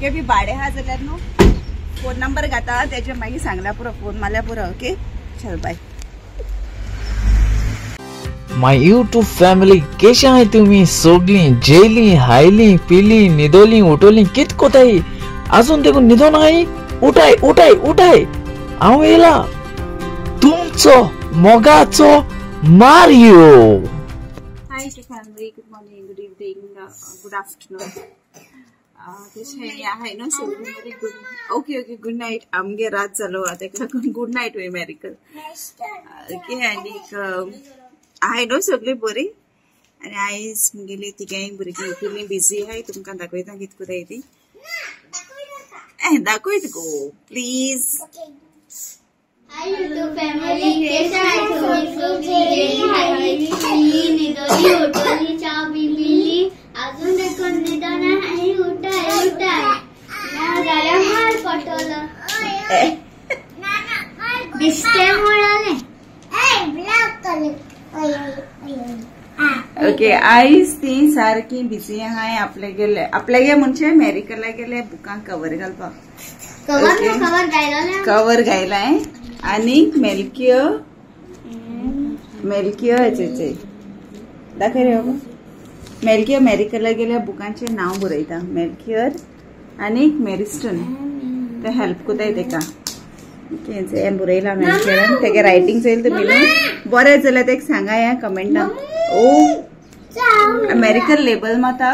तुमगे बी भाडें आहा जाल्यार न्हू फोन नंबर घाता तेजे मागीर सांगल्या पुरो, फोन मारल्या पुरो. ओके चल बाय. My YouTube family केशे आहाय तुमी सगळीं जेली हायली पिली न्हिदोली उठोली कित कोताय अजून देखून न्हिदोन आहाय. उठाय उठाय उठाय, हांव येयला तुमचो मोगाचो Mario. Hi YouTube family, good morning, good evening, good afternoon. तशें आहाय न्हू सगळीं बरी. Good okay okay good night. आमगे रात जालो तेका लागून गुड नायट वय मॅरिकल. ओके आनीक आहाय न्हू सगळीं बरी. आनी आयज मुगेली तिगांय भुरगीं इतलीं बिजी आहाय, तुमकां दाखयता कित कोताय ती. दाखयत गो प्लीज. हाय यूट्यूब फॅमिली, केशे आहाय तुमी सगळीं जेली हायली पिली न्हिदोली उठोली च्या बी पिली अजून देखून न्हिदोन आनी उठाय उठाय ना जाल्यार मार पडटलो. दिसतें म्हणलें. ओके आयज ती सारकी बिजी आहाय. आपले गेले आपले गे म्हणजे मॅरिकला गेले बुकांक कवर घालपाक. कवर घायलाय आनी मेलकियर मेलकियर हेचे दाखय रे बाबा. मेलकियर मॅरिकला गेल्या बुकांचें नांव बरयता. मेलकियर आनी मेरिस्टन ते हेल्प कोताय तेका. ओके हें बरयलां मेलकियरान, तेगे रायटींग चोयल तुमी न्हू बरें जाल्यार तेका सांगा ह्या कमेंटान. ओ अमेरिकन लेबल माता.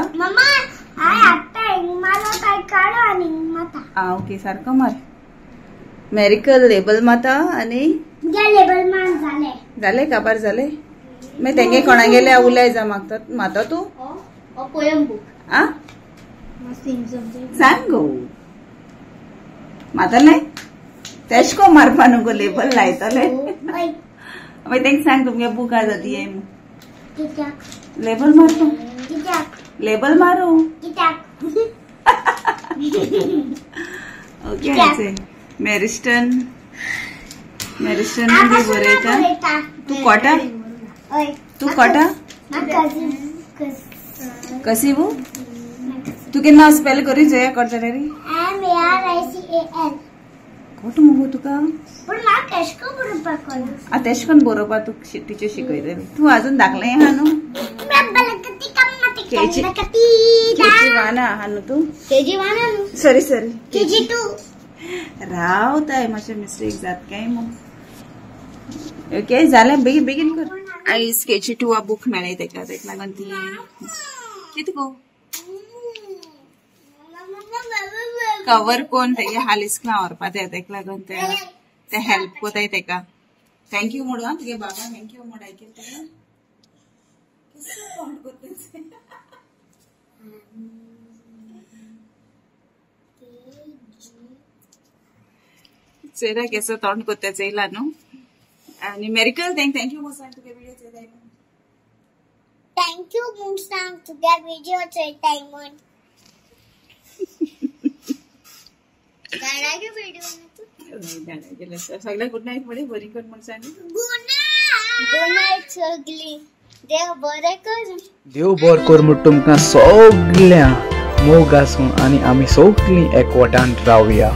आ ओके सारको मार. मेरिकल लेबल माता आनी जालें काबार जालें. मागीर तेंगे कोणागेले उलय जा मागता माता तूं आ सांग गो मातलें तेश को मारपा न्हू गो लेबल लायतलें. मागीर तेंका सांग तुमगे बूक आसा ती लेबल मारपा. लेबल मारू. ओके मेरिस्टन मेरिस्टन बी बरयता. तूं कोटा तूं कोटा कसी बू तूं केन्ना स्पेल करी जया कोटा रे कोट मुगो तुका तेश कोन बरोवपा तूं टिचर शिकयतली. तूं अजून धाकलें आहा न्हू. केजी वन आहा न्हू तूं. सॉरी सॉरी KG2 रावताय मातशें मिस्टेक जात काय मग. ओके जालें बेगीन बेगीन कर. आयज KG2 book मेळ्ळें तेका, तेका लागून ती कितें गो कवर कोण तेगे हालीं इस्कुलां व्हरपा ते तेका लागून ते हेल्प कोताय तेका. Thank you म्हणून आं तुगे बाबा thank you म्हूण आयकेल तेका. चेहरा केसो तोंड कोत्ता चोयला न्हू. आनी मेरिकल thank you म्हूण सांग तुगे विडियो चोयताय म्हूण. Thank you म्हूण सांग तुगे विडियो चोयताय म्हूण. सगळे गुड नायट म्हणे बरी कर म्हूण सांग. गुड नायट सगळी. देव बरें कर. देव बरें कर म्हूण तुमकां सगळ्या मोग आसूं आनी आमी सगळीं एकवटान रावया.